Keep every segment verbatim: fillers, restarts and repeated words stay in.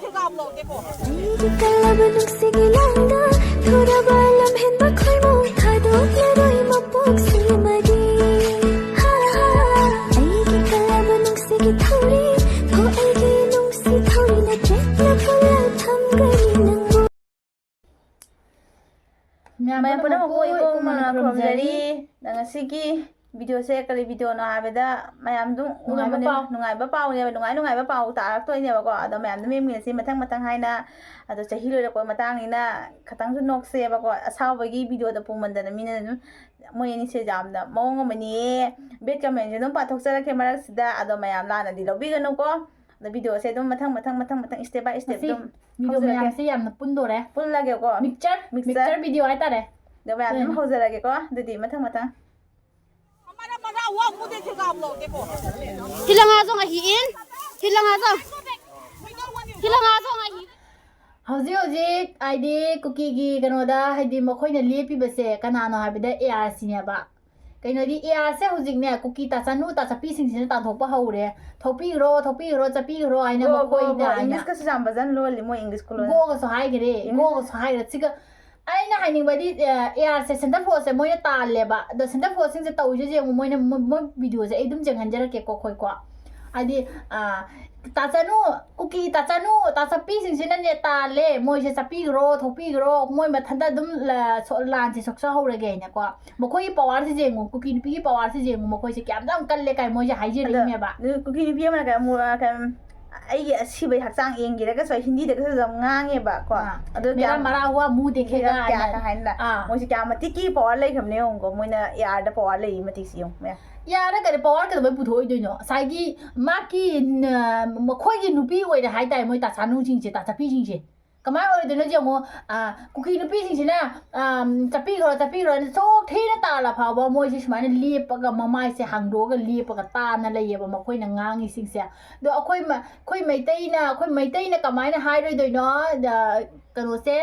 ꯑꯩꯒꯤ ꯀꯜꯂꯕ ꯅꯨꯡꯁꯤꯒꯤ ꯂꯥꯡꯗ ꯊꯨꯔꯕ ꯂꯝꯍꯦꯟꯕ ꯈꯣꯏꯃꯨ ꯊꯥꯗꯣꯛꯂꯔꯣꯏ ꯃꯄꯣꯛꯁꯤꯃꯗꯤ꯫ ꯍꯥ, ꯍꯥ, ꯍꯥ꯫ ꯑꯩꯒꯤ ꯀꯜꯂꯕ ꯅꯨꯡꯁꯤꯒꯤ ꯊꯧꯔꯤ, ꯍꯣ ꯑꯩꯒꯤ ꯅꯨꯡꯁꯤ ꯊꯧꯔꯤ ꯅꯆꯦꯠꯅ ꯄꯨꯜꯂ ꯊꯝꯒꯅꯤ ꯅꯪꯕꯨ꯫ ꯃꯌꯥꯝ ꯃꯌꯥꯝ ꯄꯨꯝꯅꯃꯛꯄꯨ ꯄꯨꯝꯅꯃꯛꯄꯨ ꯏꯀꯣꯛ ꯏꯀꯣꯛ ꯃꯅ ꯃꯅ ꯈꯨꯔꯨꯝꯖꯔꯤ꯫ ꯈꯨꯔꯨꯝꯖꯔꯤ꯫ ꯅꯪ ꯉꯁꯤꯒꯤ ꯚꯤꯗꯤꯑꯣꯁꯦ ꯀꯔꯤ ꯚꯤꯗꯤꯑꯣꯅꯣ ꯍꯥꯏꯕꯗ ꯃꯌꯥꯝ ꯑꯗꯨꯝ ꯅꯨꯡꯉꯥꯏꯕ ꯎꯔꯝꯃꯅꯤ꯫ ꯄꯥꯎ꯫ ꯅꯨꯡꯉꯥꯏꯕ ꯄꯥꯎꯅꯦꯕ, ꯅꯨꯡꯉꯥꯏ ꯅꯨꯡꯉꯥꯏꯕ ꯄꯥꯎ ꯇꯥꯔꯛꯇꯣꯏꯅꯦꯕꯀꯣ꯫ ꯑꯗꯣ ꯃꯌꯥꯝ ꯑꯗꯨꯝ ꯌꯦꯡꯃꯤꯟꯅꯁꯤ ꯃꯊꯪ ꯃꯊꯪ ꯍꯥꯏꯅ꯫ ꯑꯗꯣ ꯆꯍꯤ ꯂꯣꯏꯔꯛꯄ ꯃꯇꯥꯡꯅꯤꯅ ꯈꯇꯪꯁꯨ ꯅꯣꯛꯁꯦꯕꯀꯣ꯫ ꯑꯁꯥꯎꯕꯒꯤ ꯚꯤꯗꯤꯑꯣꯗ ꯄꯨꯃꯟꯗꯅ ꯃꯤꯅ ꯑꯗꯨꯝ ꯃꯣꯏ ꯑꯅꯤꯁꯦ ꯌꯥꯝꯅ ꯃꯑꯣꯡ ꯑꯃꯅꯤꯌꯦ꯫ Bad commentꯁꯨ ꯑꯗꯨꯝ ꯄꯥꯊꯣꯛꯆꯔꯛꯀꯦ ꯃꯔꯛꯁꯤꯗ꯫ ꯑꯗꯣ ꯃꯌꯥꯝ ꯂꯥꯟꯅꯗꯤ ꯂꯧꯕꯤꯒꯅꯨꯀꯣ꯫ ꯑꯗꯣ ꯚꯤꯗꯤꯑꯣꯁꯦ ꯑꯗꯨꯝ ꯃꯊꯪ ꯃꯊꯪ ꯃꯊꯪ ꯃꯊꯪ step by step ꯉꯁꯤ ꯑꯗꯨꯝ ꯚꯤꯗꯤꯑꯣ ꯍꯧꯖꯔꯛꯀꯦ꯫ ꯃꯌꯥꯝꯁꯦ ꯌꯥꯝꯅ ꯄꯨꯟꯗꯣꯔꯦ꯫ ꯄꯨꯜꯂꯒꯦꯀꯣ꯫ Mixture, mixture꯫ Mixture video ꯍꯥꯏꯇꯥꯔꯦ꯫ ꯑꯗꯣ ꯃꯌꯥꯝ ꯑꯗꯨꯝ ꯎꯝ꯫ ꯍꯧꯖꯔꯛꯑꯒꯦꯀꯣ꯫ ꯑꯗꯨꯗꯤ ꯃꯊꯪ ꯃꯊꯪ꯫ ꯁꯤ ꯂꯪꯉꯥꯖꯣ ꯉꯥꯍꯤ ꯏꯟ꯫ ꯁꯤ ꯂꯪꯉꯥꯖꯣ꯫ ꯁꯤ ꯂꯪꯉꯥꯖꯣ ꯉꯥꯍꯤ꯫ ꯍꯧꯖꯤꯛ ꯍꯧꯖꯤꯛ ꯍꯥꯏꯗꯤ ꯀꯨꯀꯤꯒꯤ ꯀꯩꯅꯣꯗ ꯍꯥꯏꯗꯤ ꯃꯈꯣꯏꯅ ꯂꯦꯞꯄꯤꯕꯁꯦ ꯀꯅꯥꯅꯣ ꯍꯥꯏꯕꯗ ꯑꯦ ꯑꯥꯔ ꯁꯤꯅꯦꯕ꯫ ꯀꯩꯅꯣꯗꯤ ꯑꯦ ꯑꯥꯔꯁꯦ ꯍꯧꯖꯤꯛꯅꯦ ꯀꯨꯀꯤ ꯇꯥꯆꯥꯅꯨ ꯇꯥꯆꯥꯄꯤꯁꯤꯡꯁꯤꯅ ꯇꯥꯟꯊꯣꯛꯄ ꯍꯧꯔꯦ꯫ ꯊꯣꯛꯄꯤꯈ꯭ꯔꯣ, ꯊꯣꯛꯄꯤꯈ꯭ꯔꯣ, ꯆꯠꯄꯤꯈ꯭ꯔꯣ ꯍꯥꯏꯅ ꯒꯣ, ꯒꯣ, ꯃꯈꯣꯏꯅ ꯒꯣ꯫ ꯍꯥꯏꯅ꯫ Englishꯀꯁꯨ ꯌꯥꯝ ꯐꯖꯅ ꯂꯣꯜꯂꯤ ꯃꯣꯏ English ꯈꯨꯂꯣꯟ꯫ ꯒꯣꯒꯁꯨ ꯍꯥꯏꯈꯔꯦ, English꯫ ꯒꯣꯒꯁꯨ ꯍꯥꯏꯈꯔꯦ꯫ ꯁꯤꯒ ꯑꯩꯅ ꯍꯥꯏꯅꯤꯡꯕꯗꯤ, ꯑ, ꯑꯦ ꯑꯥꯔꯁꯦ centre forceꯁꯦ ꯃꯣꯏꯅ ꯇꯥꯜꯂꯦꯕ꯫ ꯑꯗꯣ centre forceꯁꯤꯡꯁꯦ ꯇꯧꯔꯤꯁꯦ ꯌꯦꯡꯉꯨ, ꯃꯣꯏꯅ ꯃꯣꯏ, ꯃꯣꯏ videoꯁꯦ ꯑꯩ ꯑꯗꯨꯝ ꯌꯦꯡꯍꯟꯖꯔꯛꯀꯦꯀꯣ ꯑꯩꯈꯣꯏꯀꯣ꯫ ꯍꯥꯏꯗꯤ, ꯑ, ꯇꯥꯆꯥꯅꯨ, ꯀꯨꯀꯤ ꯇꯥꯆꯥꯅꯨ, ꯇꯥꯆꯥꯄꯤꯁꯤꯡꯁꯤꯅꯅꯦ ꯇꯥꯜꯂꯦ, ꯃꯣꯏꯁꯦ ꯆꯠꯄꯤꯈ꯭ꯔꯣ, ꯊꯣꯛꯄꯤꯈ꯭ꯔꯣ, ꯃꯣꯏ ꯃꯊꯟꯇ ꯑꯗꯨꯝ ꯂ-, ꯁꯣ-, ꯂꯥꯟꯁꯦ ꯁꯣꯛꯆꯍꯧꯔꯒꯦ ꯍꯥꯏꯅꯀꯣ꯫ ꯃꯈꯣꯏꯒꯤ powerꯁꯦ ꯌꯦꯡꯉꯨ, ꯀꯨꯀꯤ ꯅꯨꯄꯤꯒꯤ powerꯁꯦ ꯌꯦꯡꯉꯨ, ꯃꯈꯣꯏꯁꯦ ꯀꯌꯥꯝ ꯌꯥꯝ ꯀꯜꯂꯦ ꯀꯥꯏ ꯃꯣꯏꯁꯦ ꯑꯗꯣ, ꯍꯥꯏꯖꯔꯤꯅꯦꯕ꯫ ꯅꯨ-, ꯀꯨꯀꯤ ꯅꯨꯄꯤ ꯑꯃꯅ ꯀꯩ ꯑꯃꯨꯛ, ꯑ, ꯀꯩ, ꯑꯩꯒꯤ ꯑꯁꯤꯕ ꯍꯛꯆꯥꯡ ꯌꯦꯡꯒꯦꯔꯒꯁꯨ ꯑꯩ ꯍꯤꯟꯗꯤꯗꯒꯁꯨ ꯑꯗꯨꯝ ꯉꯥꯡꯉꯦꯕꯀꯣ꯫ ꯑꯥ, ꯑꯗꯣ "ꯃꯦꯔꯥ ꯀꯌꯥꯝ ꯃꯔꯥ ꯍꯨꯋꯥ ꯃꯨ ꯗꯦꯈꯦꯒꯥ" ꯀꯌꯥ ꯍꯥꯏꯅ꯫ ꯀ ꯍꯥꯏꯅ ꯑꯥ꯫ ꯃꯣꯏꯁꯦ ꯀꯌꯥ ꯃꯇꯤꯛꯀꯤ power ꯂꯩꯈ꯭ꯔꯕꯅꯦ ꯌꯦꯡꯉꯨꯀꯣ꯫ ꯃꯣꯏꯅ ꯑꯦ ꯑꯥꯔꯗ power ꯂꯩ ꯃꯇꯤꯛꯁꯦ ꯌꯦꯡꯉꯨ, ꯃꯌꯥꯝ꯫ ꯑꯦ ꯑꯥꯔꯗ ꯀꯩꯅꯣ power ꯀꯩꯗꯧꯕꯩ ꯄꯨꯊꯣꯛꯑꯣꯏꯗꯣꯏꯅꯣ? ꯉꯁꯥꯏꯒꯤ ꯃꯥꯒꯤ, ꯅ-, ꯃꯈꯣꯏꯒꯤ ꯅꯨꯄꯤ ꯑꯣꯏꯔꯦ ꯍꯥꯏꯇꯥꯔꯦ, ꯃꯣꯏ ꯇꯥꯆꯥꯅꯨꯁꯤꯡꯁꯦ, ꯇꯥꯆꯥꯄꯤꯁꯤꯡꯁꯦ꯫ ꯀꯃꯥꯏꯅ ꯑꯣꯏꯗꯣꯏꯅꯣ ꯌꯦꯡꯉꯣ, ꯑ, ꯀꯨꯀꯤ ꯅꯨꯄꯤꯁꯤꯡꯁꯤꯅ, ꯑ, "ꯆꯠꯄꯤꯈ꯭ꯔꯣ, ꯆꯠꯄꯤꯈ꯭ꯔꯣꯅ" ꯆꯣꯛ ꯊꯤꯅ ꯇꯥꯜꯂ ꯐꯥꯎꯕ ꯃꯣꯏꯁꯦ ꯁꯨꯃꯥꯏꯅ ꯂꯦꯞꯄꯒ, ꯃꯃꯥꯏꯁꯦ ꯍꯥꯡꯗꯣꯛꯑꯒ ꯂꯦꯞꯄꯒ ꯇꯥꯅ ꯂꯩꯌꯦꯕ ꯃꯈꯣꯏꯅ ꯉꯥꯡꯉꯤꯁꯤꯡꯁꯦ꯫ ꯑꯗꯣ ꯑꯩꯈꯣꯏ ꯃ-, ꯑꯩꯈꯣꯏ ꯃꯩꯇꯩꯅ, ꯑꯩꯈꯣꯏ ꯃꯩꯇꯩꯅ ꯀꯃꯥꯏꯅ ꯍꯥꯏꯔꯣꯏꯗꯣꯏꯅꯣ? ꯑ, ꯀꯩꯅꯣꯁꯦ,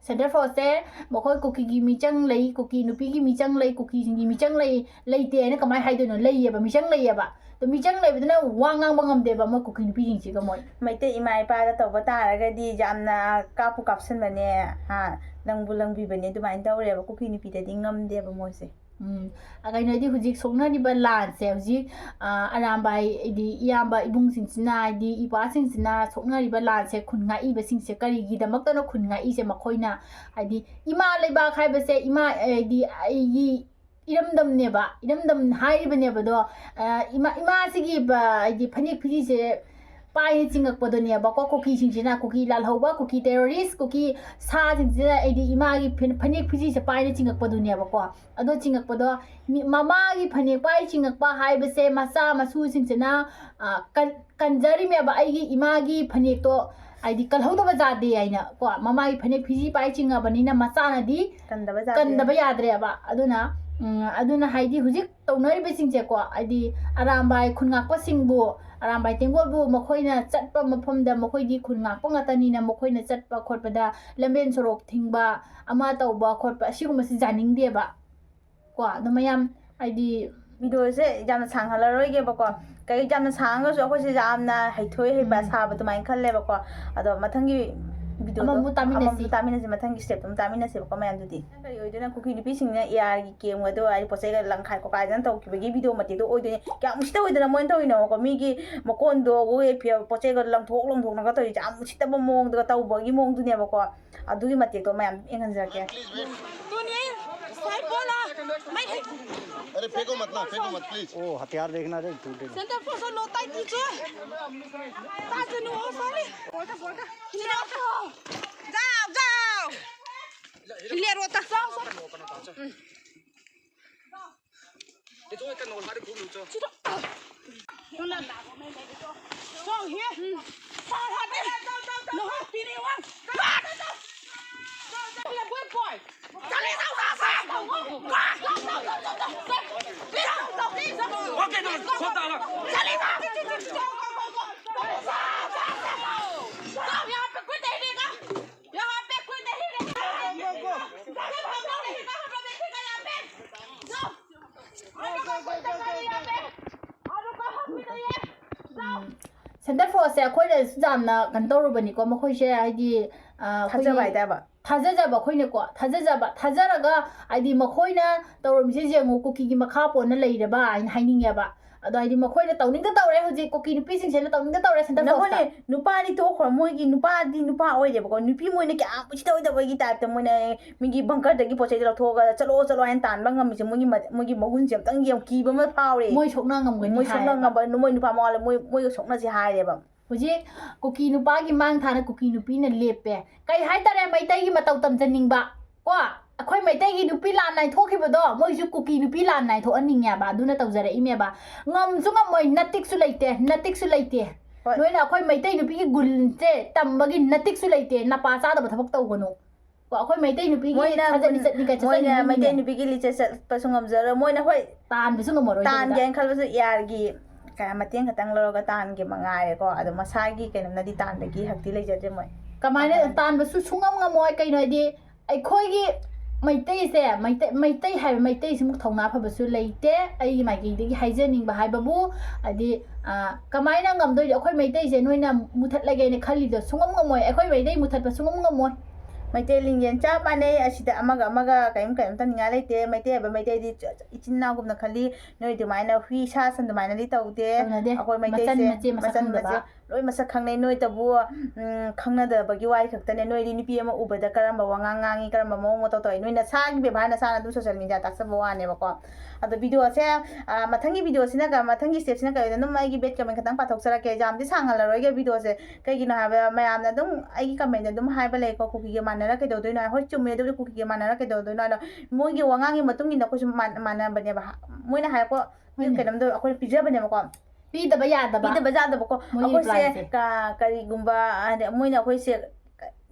centre forceꯁꯦ, ꯃꯈꯣꯏ ꯀꯨꯀꯤꯒꯤ ꯃꯤꯆꯪ ꯂꯩ, ꯀꯨꯀꯤ ꯅꯨꯄꯤꯒꯤ ꯃꯤꯆꯪ ꯂꯩ, ꯀꯨꯀꯤꯁꯤꯡꯒꯤ ꯃꯤꯆꯪ ꯂꯩ, ꯂꯩꯇꯦ ꯍꯥꯏꯅ ꯀꯃꯥꯏꯅ ꯍꯥꯏꯗꯣꯏꯅꯣ? ꯂꯩꯌꯦꯕ, ꯃꯤꯆꯪ ꯂꯩꯌꯦꯕ꯫ ꯑꯗꯣ ꯃꯤꯆꯪ ꯂꯩꯕꯗꯨꯅ ꯋꯥ ꯉꯥꯡꯕ ꯉꯝꯗꯦꯕ ꯑꯃ ꯀꯨꯀꯤ ꯅꯨꯄꯤꯁꯤꯡꯁꯤꯒ ꯃꯣꯏ꯫ ꯃꯩꯇꯩ ꯏꯃꯥ ꯏꯄꯥꯗ ꯇꯧꯕ ꯇꯥꯔꯒꯗꯤ ꯌꯥꯝꯅ ꯀꯥꯞꯄꯨ ꯀꯥꯞꯁꯟꯕꯅꯦ, ꯍꯥ, ꯂꯪꯕꯨ ꯂꯪꯕꯤꯕꯅꯦ, ꯑꯗꯨꯃꯥꯏꯅ ꯇꯧꯔꯦꯕ꯫ ꯀꯨꯀꯤ ꯅꯨꯄꯤꯗꯗꯤ ꯉꯝꯗꯦꯕ ꯃꯣꯏꯁꯦ꯫ ꯎꯝ, ꯑ, ꯀꯩꯅꯣꯗꯤ ꯍꯧꯖꯤꯛ ꯁꯣꯛꯅꯔꯤꯕ ꯂꯥꯟꯁꯦ, ꯍꯧꯖꯤꯛ, ꯑ, ꯑꯔꯥꯝꯕꯥꯏ, ꯍꯥꯏꯗꯤ ꯏꯌꯥꯝꯕ ꯏꯕꯨꯡꯁꯤꯡꯁꯤꯅ, ꯍꯥꯏꯗꯤ ꯏꯄ꯭ꯋꯥꯁꯤꯡꯁꯤꯅ ꯁꯣꯛꯅꯔꯤꯕ ꯂꯥꯟꯁꯦ ꯈꯨꯟ ꯉꯥꯛꯏꯕꯁꯤꯡꯁꯦ ꯀꯔꯤꯒꯤꯗꯃꯛꯇꯅꯣ ꯈꯨꯟ ꯉꯥꯛꯏꯁꯦ? ꯃꯈꯣꯏꯅ, ꯍꯥꯏꯗꯤ ꯏꯃꯥ ꯂꯩꯕꯥꯛ ꯍꯥꯏꯕꯁꯦ, ꯏꯃꯥ, ꯍꯥꯏꯗꯤ ꯑꯩꯒꯤ ꯏꯔꯝꯗꯝꯅꯦꯕ, ꯏꯔꯝꯗꯝ ꯍꯥꯏꯔꯤꯕꯅꯦꯕ ꯑꯗꯣ, ꯑ, ꯏꯃꯥ, ꯏꯃꯥꯁꯤꯒꯤ ꯕ-, ꯍꯥꯏꯗꯤ ꯐꯅꯦꯛ ꯐꯤꯖꯤꯁꯦ ꯄꯥꯏꯅ ꯆꯤꯡꯉꯛꯄꯗꯨꯅꯦꯕꯀꯣ, ꯀꯨꯀꯤꯁꯤꯡꯁꯤꯅ, ꯀꯨꯀꯤ ꯂꯥꯜꯍꯧꯕ, ꯀꯨꯀꯤ terrorist, ꯀꯨꯀꯤ ꯁꯥꯁꯤꯡꯁꯤꯅ ꯍꯥꯏꯗꯤ ꯏꯃꯥꯒꯤ ꯐ-, ꯐꯅꯦꯛ ꯐꯤꯖꯤꯁꯦ ꯄꯥꯏꯅ ꯆꯤꯡꯉꯛꯄꯗꯨꯅꯦꯕꯀꯣ꯫ ꯑꯗꯣ ꯆꯤꯡꯉꯛꯄꯗꯣ, ꯃꯤ-, ꯃꯃꯥꯒꯤ ꯐꯅꯦꯛ ꯄꯥꯏ ꯆꯤꯡꯉꯛꯄ ꯍꯥꯏꯕꯁꯦ ꯃꯆꯥ ꯃꯁꯨꯁꯤꯡꯁꯤꯅ, ꯑ, ꯀꯟ-, ꯀꯟꯖꯔꯤꯃꯦꯕ, ꯑꯩꯒꯤ ꯏꯃꯥꯒꯤ ꯐꯅꯦꯛꯇꯣ ꯍꯥꯏꯗꯤ ꯀꯜꯍꯧꯗꯕ ꯌꯥꯗꯦ ꯍꯥꯏꯅ ꯀꯣ, ꯃꯃꯥꯒꯤ ꯐꯅꯦꯛ ꯐꯤꯖꯤ ꯄꯥꯏ ꯆꯤꯡꯉꯕꯅꯤꯅ ꯃꯆꯥꯅꯗꯤ ꯀꯟꯗꯕ ꯌꯥꯗꯦ꯫ ꯀꯟꯗꯕ ꯌꯥꯗ꯭ꯔꯦꯕ꯫ ꯑꯗꯨꯅ, ꯎꯝ, ꯑꯗꯨꯅ ꯍꯥꯏꯗꯤ ꯍꯧꯖꯤꯛ ꯇꯧꯅꯔꯤꯕꯁꯤꯡꯁꯦꯀꯣ, ꯍꯥꯏꯗꯤ ꯑꯔꯥꯝꯕꯥꯏ ꯈꯨꯟ ꯉꯥꯛꯄꯁꯤꯡꯕꯨ, ꯑꯔꯥꯝꯕꯥꯏ ꯇꯦꯡꯒꯣꯜꯕꯨ ꯃꯈꯣꯏꯅ ꯆꯠꯄ ꯃꯐꯝꯗ, ꯃꯈꯣꯏꯗꯤ ꯈꯨꯟ ꯉꯥꯛꯄ ꯉꯥꯛꯇꯅꯤꯅ, ꯃꯈꯣꯏꯅ ꯆꯠꯄ ꯈꯣꯠꯄꯗ ꯂꯝꯕꯦꯟ ꯁꯣꯔꯣꯛ ꯊꯤꯡꯕ, ꯑꯃ ꯇꯧꯕ ꯈꯣꯠꯄ, ꯑꯁꯤꯒꯨꯝꯕꯁꯤ ꯌꯥꯅꯤꯡꯗꯦꯕ ꯀꯣ꯫ ꯑꯗꯣ ꯃꯌꯥꯝ ꯍꯥꯏꯗꯤ ꯚꯤꯗꯤꯑꯣꯁꯦ ꯌꯥꯝꯅ ꯁꯥꯡꯍꯜꯂꯔꯣꯏꯒꯦꯕꯀꯣ꯫ ꯀꯩ ꯌꯥꯝꯅ ꯁꯥꯡꯉꯒꯁꯨ ꯑꯩꯈꯣꯏꯁꯦ ꯌꯥꯝꯅ ꯍꯩꯊꯣꯏ ꯍꯩꯕ ꯎꯝ꯫ ꯁꯥꯕ ꯑꯗꯨꯃꯥꯏꯅ ꯈꯜꯂꯦꯕꯀꯣ꯫ ꯑꯗꯣ ꯃꯊꯪꯒꯤ ꯚꯤꯗꯤꯑꯣꯗꯣ ꯑꯃꯃꯨꯛ ꯇꯥꯃꯤꯟꯅꯁꯤ꯫ ꯑꯃꯃꯨꯛ ꯇꯥꯃꯤꯟꯅꯁꯤ, ꯃꯊꯪꯒꯤ step ꯑꯃ ꯇꯥꯃꯤꯟꯅꯁꯦꯕꯀꯣ ꯃꯌꯥꯝꯗꯨꯗꯤ꯫ ꯀꯔꯤ ꯑꯣꯏꯗꯣꯏꯅꯣ, ꯀꯨꯀꯤ ꯅꯨꯄꯤꯁꯤꯡꯅ ARꯒꯤ camꯒꯗꯣ ꯍꯥꯏꯗꯤ ꯄꯣꯠ ꯆꯩꯒ ꯂꯪꯈꯥꯏ ꯈꯣꯠꯀꯥꯏꯗꯅ ꯇꯧꯈꯤꯕꯒꯤ ꯚꯤꯗꯤꯑꯣ ꯃꯇꯦꯛꯇꯣ ꯑꯣꯏꯗꯣꯏꯅꯦ꯫ ꯀꯌꯥꯝ ꯎꯁꯤꯠꯇ ꯑꯣꯏꯗꯅ ꯃꯣꯏꯅ ꯇꯧꯔꯤꯅꯣꯀꯣ, ꯃꯤꯒꯤ ꯃꯀꯣꯟꯗꯣ ꯑꯩꯈꯣꯏ ꯐꯤ-, ꯄꯣꯠ ꯆꯩꯒ ꯂꯪꯊꯣꯛ ꯂꯪꯊꯣꯛꯅꯒ ꯇꯧꯔꯤꯁꯦ ꯌꯥꯝ ꯎꯁꯤꯠꯇꯕ ꯃꯑꯣꯡꯗꯒ ꯇꯧꯕꯒꯤ ꯃꯑꯣꯡꯗꯨꯅꯦꯕꯀꯣ꯫ ꯑꯗꯨꯒꯤ ꯃꯇꯦꯛꯇꯣ ꯃꯌꯥꯝ ꯌꯦꯡꯍꯟꯖꯔꯛꯀꯦ꯫ दुनिया साइड बोला मैं अरे फेंको मत ना, फेंको मत प्लीज। ओ हथियार देखना रे टूटे। सेंटर फोर्स लोता है पीछे ताजे नो साले जाओ जाओ ले रोता ꯁꯦꯟꯇꯔ ꯐꯣꯔꯁꯁꯦ ꯑꯩꯈꯣꯏꯅꯁꯨ ꯌꯥꯝꯅ ꯀꯩꯅꯣ ꯇꯧꯔꯨꯕꯅꯤꯀꯣ, ꯃꯈꯣꯏꯁꯦ ꯍꯥꯏꯗꯤ, ꯑ, ꯑꯩꯈꯣꯏꯒꯤ ꯊꯥꯖꯕ ꯍꯥꯏꯇꯥꯕ꯫ ꯊꯥꯖꯖꯕ ꯑꯩꯈꯣꯏꯅꯀꯣ, ꯊꯥꯖꯖꯕ, ꯊꯥꯖꯔꯒ ꯍꯥꯏꯗꯤ ꯃꯈꯣꯏꯅ ꯇꯧꯔꯝꯃꯤꯁꯦ ꯌꯦꯡꯉꯨ, ꯀꯨꯀꯤꯒꯤ ꯃꯈꯥ ꯄꯣꯟꯅ ꯂꯩꯔꯕ ꯍꯥꯏꯅ ꯍꯥꯏꯅꯤꯡꯉꯦꯕ꯫ ꯑꯗꯣ ꯍꯥꯏꯗꯤ ꯃꯈꯣꯏꯅ ꯇꯧꯅꯤꯡꯗ ꯇꯧꯔꯦ, ꯍꯧꯖꯤꯛ ꯀꯨꯀꯤ ꯅꯨꯄꯤꯁꯤꯡꯁꯤꯅ ꯇꯧꯅꯤꯡꯗ ꯇꯧꯔꯦ ꯁꯦꯟꯇꯔ ꯐꯣꯔꯁꯇ꯫ ꯅꯈꯣꯏꯅꯦ, ꯅꯨꯄꯥꯗꯤ ꯇꯣꯛꯈ꯭ꯔꯣ, ꯃꯣꯏꯒꯤ ꯅꯨꯄꯥꯗꯤ ꯅꯨꯄꯥ ꯑꯣꯏꯔꯦꯕꯀꯣ, ꯅꯨꯄꯤ ꯃꯣꯏꯅ ꯀꯌꯥꯝ ꯎꯁꯤꯠꯇ ꯑꯣꯏꯗꯕꯒꯤ ꯇꯥꯏꯞꯇ ꯃꯣꯏꯅ ꯃꯤꯒꯤ ꯕꯪꯀꯔꯗꯒꯤ ꯄꯣꯠ ꯆꯩꯗꯣ ꯂꯧꯊꯣꯛꯑꯒ ꯆꯠꯂꯣ ꯆꯠꯂꯣ ꯍꯥꯏꯅ ꯇꯥꯟꯕ ꯉꯝꯃꯤꯁꯦ, ꯃꯣꯏꯒꯤ ꯃ-, ꯃꯣꯏꯒꯤ ꯃꯒꯨꯟꯁꯦ ꯑꯝꯇꯪ ꯌꯦꯡꯉꯨ, ꯀꯤꯕ ꯑꯃ ꯐꯥꯎꯔꯦ꯫ ꯃꯣꯏ ꯁꯣꯛꯅ ꯉꯝꯒꯅꯤ ꯃꯣꯏ ꯁꯣꯛꯅ ꯍꯥꯏꯌꯦꯕ꯫ ꯉꯝꯕ, ꯃꯣꯏ ꯅꯨꯄꯥ ꯃꯋꯥ ꯂꯧ-, ꯃꯣꯏ, ꯃꯣꯏꯒ ꯁꯣꯛꯅꯁꯦ ꯍꯥꯏꯔꯦꯕ꯫ ꯍꯧꯖꯤꯛ ꯀꯨꯀꯤ ꯅꯨꯄꯥꯒꯤ ꯃꯥꯡ ꯊꯥꯅ ꯀꯨꯀꯤ ꯅꯨꯄꯤꯅ ꯂꯦꯞꯄꯦ꯫ ꯀꯩ ꯍꯥꯏꯇꯥꯔꯦ, ꯃꯩꯇꯩꯒꯤ ꯃꯇꯧ ꯇꯝꯖꯅꯤꯡꯕ ꯀꯣ, ꯑꯩꯈꯣꯏ ꯃꯩꯇꯩꯒꯤ ꯅꯨꯄꯤ ꯂꯥꯟ ꯅꯥꯏꯊꯣꯛꯈꯤꯕꯗꯣ ꯃꯣꯏꯁꯨ ꯀꯨꯀꯤ ꯅꯨꯄꯤ ꯂꯥꯟ ꯅꯥꯏꯊꯣꯛꯍꯟꯅꯤꯡꯉꯦꯕ, ꯑꯗꯨꯅ ꯇꯧꯖꯔꯛꯏꯅꯦꯕ꯫ ꯉꯝꯁꯨ ꯉꯝꯃꯣꯏ, ꯅꯇꯤꯛꯁꯨ ꯂꯩꯇꯦ, ꯅꯇꯤꯛꯁꯨ ꯂꯩꯇꯦ꯫ ꯍꯣꯏ꯫ ꯅꯣꯏꯅ ꯑꯩꯈꯣꯏ ꯃꯩꯇꯩ ꯅꯨꯄꯤꯒꯤ ꯒꯨꯟꯁꯦ ꯇꯝꯕꯒꯤ ꯅꯇꯤꯛꯁꯨ ꯂꯩꯇꯦ, ꯅꯄꯥ ꯆꯥꯗꯕ ꯊꯕꯛ ꯇꯧꯒꯅꯨ ꯀꯣ꯫ ꯑꯩꯈꯣꯏ ꯃꯩꯇꯩ ꯅꯨꯄꯤꯒꯤ ꯃꯣꯏꯅ ꯊꯥꯖꯠ ꯂꯤꯆꯠꯅꯤ ꯀꯥꯏ ꯃꯣꯏꯅ ꯆꯠꯆꯅꯤꯡꯉꯤꯅꯦ꯫ ꯃꯩꯇꯩ ꯅꯨꯄꯤꯒꯤ ꯂꯤꯆꯠ ꯆꯠꯄꯁꯨ ꯉꯝꯖꯔꯣꯏ꯫ ꯃꯣꯏꯅ ꯍꯣꯏ ꯇꯥꯟꯕꯁꯨ ꯉꯝꯃꯔꯣꯏ ꯑꯗꯨꯗ꯫ ꯇꯥꯟꯒꯦꯅ ꯈꯜꯂꯁꯨ ꯑꯦꯌꯥꯔꯒꯤ ꯀ-, ꯃꯇꯦꯡ ꯈꯛꯇꯪ ꯂꯧꯔꯒ ꯇꯥꯟꯒꯦ ꯃꯉꯥꯏꯔꯦꯀꯣ꯫ ꯑꯗꯣ ꯃꯁꯥꯒꯤ ꯀꯩꯅꯣꯝꯅꯗꯤ ꯇꯥꯟꯕꯒꯤ ꯍꯛꯇꯤ ꯂꯩꯖꯗ꯭ꯔꯦ ꯃꯣꯏ꯫ ꯀꯃꯥꯏꯅ ꯀꯃꯥꯏꯅ? ꯇꯥꯟꯕꯁꯨ ꯁꯨꯡꯉꯝ ꯉꯝꯃꯣꯏ꯫ ꯀꯩꯅꯣ ꯍꯥꯏꯗꯤ ꯑꯩꯈꯣꯏꯒꯤ ꯃꯩꯇꯩꯁꯦ, ꯃꯩꯇꯩ, ꯃꯩꯇꯩ ꯍꯥꯏꯕ ꯃꯩꯇꯩꯁꯤꯃꯨꯛ ꯊꯧꯅꯥ ꯐꯕꯁꯨ ꯂꯩꯇꯦ꯫ ꯑꯩꯒꯤ ꯃꯥꯏꯀꯩꯗꯒꯤ ꯍꯥꯏꯖꯅꯤꯡꯕ ꯍꯥꯏꯕꯕꯨ, ꯍꯥꯏꯗꯤ, ꯑ, ꯀꯃꯥꯏꯅ ꯉꯝꯗꯣꯏꯅꯣ? ꯑꯩꯈꯣꯏ ꯃꯩꯇꯩꯁꯦ ꯅꯣꯏꯅ ꯃꯨꯊꯠꯂꯒꯦꯅ ꯈꯜꯂꯤꯗꯣ ꯁꯨꯡꯉꯝ ꯉꯝꯃꯣꯏ꯫ ꯑꯩꯈꯣꯏ ꯃꯩꯇꯩ ꯃꯨꯊꯠꯄ ꯁꯨꯡꯉꯝ ꯉꯝꯃꯣꯏ꯫ ꯃꯩꯇꯩ ꯂꯤꯡꯖꯦꯜ ꯆꯞ ꯃꯥꯟꯅꯩ꯫ ꯑꯁꯤꯗ ꯑꯃꯒ ꯑꯃꯒ ꯀꯔꯤꯝ, ꯀꯔꯤꯝꯇ ꯅꯤꯡꯉꯥꯏ ꯂꯩꯇꯦ꯫ ꯃꯩꯇꯩ ꯍꯥꯏꯕ ꯃꯩꯇꯩꯗꯤ ꯏꯆꯤꯟ ꯏꯅꯥꯎꯒꯨꯝꯅ ꯈꯜꯂꯤ꯫ ꯅꯣꯏ ꯑꯗꯨꯃꯥꯏꯅ ꯍꯨꯏ ꯁꯥ ꯁꯟ ꯑꯗꯨꯃꯥꯏꯅꯗꯤ ꯇꯧꯗꯦ꯫ ꯇꯧꯅꯗꯦ꯫ ꯑꯩꯈꯣꯏ ꯃꯆꯟ ꯃꯩꯇꯩꯁꯦ ꯃꯆꯦ ꯃꯁꯛ ꯈꯪꯗꯕ꯫ ꯈꯪꯗꯕ꯫ ꯂꯣꯏ ꯃꯁꯛ ꯈꯪꯅꯩ꯫ ꯅꯣꯏꯇꯕꯨ, ꯎꯝ, ꯈꯪꯅꯗꯕꯒꯤ ꯋꯥꯔꯤ ꯈꯛꯇꯅꯦ꯫ ꯅꯣꯏꯗꯤ ꯅꯨꯄꯤ ꯑꯃ ꯎꯕꯗ ꯀꯔꯝꯕ ꯋꯥꯉꯥꯡ ꯉꯥꯡꯉꯤ, ꯀꯔꯝꯕ ꯃꯑꯣꯡ ꯃꯇꯧ ꯇꯧꯏ, ꯅꯣꯏ ꯅꯁꯥꯒꯤ ꯕꯦꯕꯥꯔ ꯅꯁꯥꯅ ꯑꯗꯨꯝ social media ꯇꯥꯛꯆꯕ ꯋꯥꯅꯦꯕꯀꯣ꯫ ꯑꯗꯣ videoꯁꯦ, ꯑ, ꯃꯊꯪꯒꯤ videoꯁꯤꯅ ꯀ-, ꯃꯊꯪꯒꯤ stepꯁꯤꯅ ꯀꯩꯅꯣ, ꯑꯗꯨꯝ ꯑꯩꯒꯤ bad comment ꯈꯛꯇꯪ ꯄꯥꯊꯣꯛꯆꯔꯛꯀꯦ꯫ ꯌꯥꯝꯗꯤ ꯁꯥꯡꯍꯜꯂꯔꯣꯏꯒꯦ videoꯁꯦ꯫ ꯀꯩꯒꯤꯅꯣ ꯍꯥꯏꯕꯗ ꯃꯌꯥꯝꯅ ꯑꯗꯨꯝ ꯑꯩꯒꯤ commentꯗ ꯑꯗꯨꯝ ꯍꯥꯏꯕ ꯂꯩꯀꯣ, "ꯀꯨꯀꯤꯒ ꯃꯥꯟꯅꯔ ꯀꯩꯗꯧꯗꯣꯏꯅꯣ?" ꯍꯣꯏ, ꯆꯨꯝꯃꯦ, ꯑꯗꯨꯕꯨꯗꯤ ꯀꯨꯀꯤꯒ ꯃꯥꯟꯅꯔ ꯀꯩꯗꯧꯗꯣꯏꯅꯣ ꯍꯥꯏꯗꯣ, ꯃꯣꯏꯒꯤ ꯋꯥꯉꯥꯡꯒꯤ ꯃꯇꯨꯡ ꯏꯟꯅ ꯑꯩꯈꯣꯏꯁꯨ ꯃꯥꯟ-, ꯃꯥꯟꯅꯕꯅꯦꯕ꯫ ꯃꯣꯏꯅ ꯍꯥꯏꯔꯛꯄ ꯍꯣꯏꯅꯦ꯫ ꯀꯩꯅꯣꯝꯗꯣ ꯑꯩꯈꯣꯏꯅ ꯄꯤꯖꯕꯅꯦꯕꯀꯣ꯫ ꯄꯤꯗꯕ ꯌꯥꯗꯕ꯫ ꯄꯤꯗꯕ ꯌꯥꯗꯕꯀꯣ꯫ ꯃꯣꯏꯒꯤ ꯑꯩꯈꯣꯏꯁꯦ planꯁꯦ꯫ ꯀ-, ꯀꯔꯤꯒꯨꯝꯕ, ꯍꯥꯏꯗꯤ, ꯃꯣꯏꯅ ꯑꯩꯈꯣꯏꯁꯦ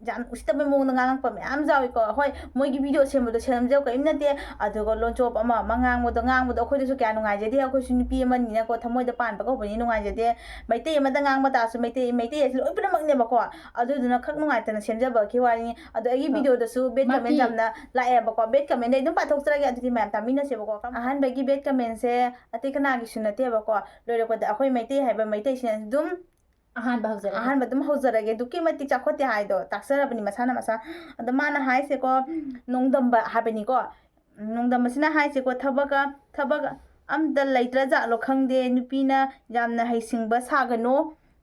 ꯌꯥꯝ ꯎꯁꯤꯠꯇꯕ ꯃꯑꯣꯡꯗ ꯉꯥꯡꯉꯛꯄ ꯃꯌꯥꯝ ꯌꯥꯎꯏꯀꯣ꯫ ꯍꯣꯏ, ꯃꯣꯏꯒꯤ video ꯁꯦꯝꯕꯗꯣ ꯁꯦꯝꯖꯕ ꯀꯔꯤꯝ ꯅꯠꯇꯦ꯫ ꯑꯗꯨꯒ ꯂꯣꯟꯆꯣꯞ ꯑꯃ ꯑꯃ ꯉꯥꯡꯕꯗꯣ, ꯉꯥꯡꯕꯗꯣ ꯑꯩꯈꯣꯏꯗꯁꯨ ꯀꯌꯥ ꯅꯨꯡꯉꯥꯏꯖꯗꯦ꯫ ꯑꯩꯈꯣꯏꯁꯨ ꯅꯨꯄꯤ ꯑꯃꯅꯤꯅꯀꯣ, ꯊꯃꯣꯏꯗ ꯄꯥꯟꯕ ꯀꯧꯕꯅꯤ, ꯅꯨꯡꯉꯥꯏꯖꯗꯦ꯫ ꯃꯩꯇꯩ ꯑꯃꯗ ꯉꯥꯡꯕ ꯇꯥꯔꯁꯨ, ꯃꯩꯇꯩ, ꯃꯩꯇꯩ ꯍꯥꯏꯁꯦ ꯂꯣꯏ ꯄꯨꯝꯅꯃꯛꯅꯦꯕꯀꯣ꯫ ꯑꯗꯨꯗꯨꯅ ꯈꯛ ꯅꯨꯡꯉꯥꯏꯇꯅ ꯁꯦꯝꯖꯕꯒꯤ ꯋꯥꯔꯤꯅꯤ꯫ ꯑꯗꯣ ꯑꯩꯒꯤ ꯑ, videoꯗꯁꯨ bad ꯃꯥꯒꯤ comment ꯌꯥꯝꯅ ꯂꯥꯛꯑꯦꯕꯀꯣ꯫ Bad commentꯗ ꯑꯩ ꯑꯗꯨꯝ ꯄꯥꯊꯣꯛꯆꯔꯒꯦ꯫ ꯑꯗꯨꯗꯤ ꯃꯌꯥꯝ ꯇꯥꯃꯤꯟꯅꯁꯦꯕꯀꯣ꯫ ꯑꯍꯥꯟꯕꯒꯤ bad commentꯁꯦ ꯑꯇꯩ ꯀꯅꯥꯒꯤꯁꯨ ꯅꯠꯇꯦꯕꯀꯣ꯫ ꯂꯣꯏꯔꯛꯄꯗ ꯑꯩꯈꯣꯏ ꯃꯩꯇꯩ ꯍꯥꯏꯕ ꯃꯩꯇꯩꯁꯤꯅ ꯑꯗꯨꯝ ꯑꯍꯥꯟꯕ ꯍꯧꯖꯔꯒꯦ꯫ ꯑꯍꯥꯟꯕ ꯑꯗꯨꯝ ꯍꯧꯖꯔꯒꯦ꯫ ꯑꯗꯨꯛꯀꯤ ꯃꯇꯤꯛ ꯆꯥꯎꯈꯠꯇꯦ ꯍꯥꯏꯗꯣ ꯇꯥꯛꯆꯔꯕꯅꯤ ꯃꯁꯥꯅ ꯃꯁꯥ꯫ ꯑꯗꯣ ꯃꯥꯅ ꯍꯥꯏꯁꯦꯀꯣ, ꯅꯣꯡꯗꯝꯕ ꯍꯥꯏꯕꯅꯤꯀꯣ꯫ ꯅꯣꯡꯗꯝꯕꯁꯤꯅ ꯍꯥꯏꯁꯦꯀꯣ, ꯊꯕꯛꯀ ꯊꯕꯛ ꯑꯝꯇ ꯂꯩꯇ꯭ꯔ ꯖꯥꯠꯂꯣ ꯈꯪꯗꯦ, ꯅꯨꯄꯤꯅ ꯌꯥꯝꯅ ꯍꯩꯁꯤꯡꯕ ꯁꯥꯒꯅꯨ,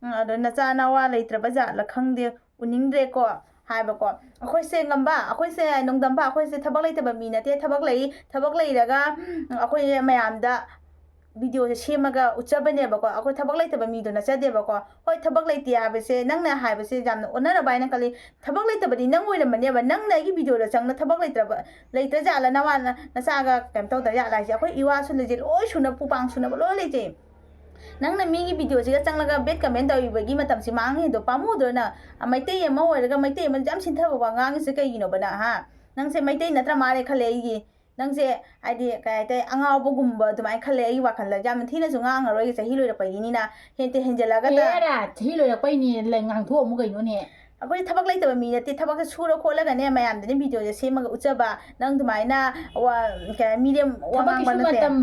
ꯎꯝ, ꯑꯗꯣ ꯅꯆꯥ ꯅꯋꯥ ꯂꯩꯇ꯭ꯔꯕ ꯖꯥꯠꯂ ꯈꯪꯗꯦ, ꯎꯅꯤꯡꯗ꯭ꯔꯦꯀꯣ ꯍꯥꯏꯕꯀꯣ꯫ ꯑꯩꯈꯣꯏꯁꯦ ꯉꯝꯕ, ꯑꯩꯈꯣꯏꯁꯦ ꯅꯣꯡꯗꯝꯕ, ꯑꯩꯈꯣꯏꯁꯦ ꯊꯕꯛ ꯂꯩꯇꯕ ꯃꯤ ꯅꯠꯇꯦ꯫ ꯊꯕꯛ ꯂꯩ, ꯊꯕꯛ ꯂꯩꯔꯒ, ꯎꯝ, ꯑꯩꯈꯣꯏ ꯃꯌꯥꯝꯗ ꯚꯤꯗꯤꯑꯣꯁꯦ ꯁꯦꯝꯃꯒ ꯎꯠꯆꯕꯅꯦꯕꯀꯣ꯫ ꯑꯩꯈꯣꯏ ꯊꯕꯛ ꯂꯩꯇꯕ ꯃꯤꯗꯣ ꯅꯠꯆꯗꯦꯕꯀꯣ꯫ ꯍꯣꯏ, ꯊꯕꯛ ꯂꯩꯇꯦ ꯍꯥꯏꯕꯁꯦ, ꯅꯪꯅ ꯍꯥꯏꯕꯁꯦ ꯌꯥꯝꯅ ꯑꯣꯟꯅꯔꯕ ꯍꯥꯏꯅ ꯈꯜꯂꯤ꯫ ꯊꯕꯛ ꯂꯩꯇꯕꯗꯤ ꯅꯪ ꯑꯣꯏꯔꯝꯃꯅꯦꯕ꯫ ꯅꯪꯅ ꯑꯩꯒꯤ ꯚꯤꯗꯤꯑꯣꯗ ꯆꯪꯅ ꯊꯕꯛ ꯂꯩꯇ꯭ꯔꯕ, ꯂꯩꯇ꯭ꯔ ꯖꯥꯠꯂ, ꯅꯋꯥ ꯅ-, ꯅꯆꯥꯒ ꯀꯩꯅꯣ ꯇꯧꯗ꯭ꯔ ꯖꯥꯠꯂ ꯍꯥꯏꯁꯦ꯫ ꯑꯩꯈꯣꯏ ꯏꯋꯥꯁꯨ ꯂꯩꯖꯩ, ꯂꯣꯏ ꯁꯨꯅ, ꯄꯨꯄꯥꯡ ꯁꯨꯅꯕ ꯂꯣꯏ ꯂꯩꯖꯩ꯫ ꯅꯪꯅ ꯃꯤꯒꯤ ꯚꯤꯗꯤꯑꯣꯁꯤꯒ ꯆꯪꯂꯒ bad comment ꯇꯧꯔꯤꯕꯒꯤ ꯃꯇꯝꯁꯤ ꯃꯥꯡꯉꯤꯗꯣ ꯄꯥꯝꯃꯨꯗ꯭ꯔꯣ ꯅꯪ? ꯃꯩꯇꯩ ꯑꯃ ꯑꯣꯏꯔꯒ ꯃꯩꯇꯩ ꯑꯃꯅ ꯌꯥꯝ ꯁꯤꯟꯊꯕ ꯋꯥ ꯉꯥꯡꯉꯤꯁꯦ ꯀꯩꯒꯤꯅꯣꯕ ꯅꯪ, ꯍꯥ? ꯅꯪꯁꯦ ꯃꯩꯇꯩ ꯅꯠꯇ꯭ꯔ ꯃꯥꯜꯂꯦ ꯈꯜꯂꯦ ꯑꯩꯒꯤ꯫ ꯅꯪꯁꯦ ꯍꯥꯏꯗꯤ ꯀꯩ ꯍꯥꯏꯇꯥꯔꯦ, ꯑꯉꯥꯎꯕꯒꯨꯝꯕ ꯑꯗꯨꯃꯥꯏꯅ ꯈꯜꯂꯦ ꯑꯩꯒꯤ ꯋꯥꯈꯜꯗ꯫ ꯌꯥꯝꯅ ꯊꯤꯅꯁꯨ ꯉꯥꯡꯉꯔꯣꯏꯒꯦ, ꯆꯍꯤ ꯂꯣꯏꯔꯛꯄꯒꯤꯅꯤꯅ꯫ ꯍꯦꯟꯇ ꯍꯦꯟꯖꯜꯂꯒ ꯇ- ꯑꯦꯔꯥ, ꯆꯍꯤ ꯂꯣꯏꯔꯛꯄꯩꯅꯦ, ꯂꯩ-, ꯉꯥꯡꯊꯣꯛꯑꯝꯃꯨ ꯀꯩꯅꯣꯅꯦ꯫ ꯑꯩꯈꯣꯏ ꯊꯕꯛ ꯂꯩꯇꯕ ꯃꯤ ꯅꯠꯇꯦ, ꯊꯕꯛꯁꯦ ꯁꯨꯔ ꯈꯣꯠꯂꯒꯅꯦ ꯃꯌꯥꯝꯗꯅꯦ ꯚꯤꯗꯤꯑꯣꯁꯦ ꯁꯦꯝꯃꯒ ꯎꯠꯆꯕ꯫ ꯅꯪ ꯑꯗꯨꯃꯥꯏꯅ ꯋꯥ-, ꯀꯩ-, ꯃꯤꯔꯦꯝ ꯋꯥ ꯉꯥꯡꯕ ꯊꯕꯛꯀꯤꯁꯨ ꯅꯠꯇꯦ꯫ ꯃꯇꯝ,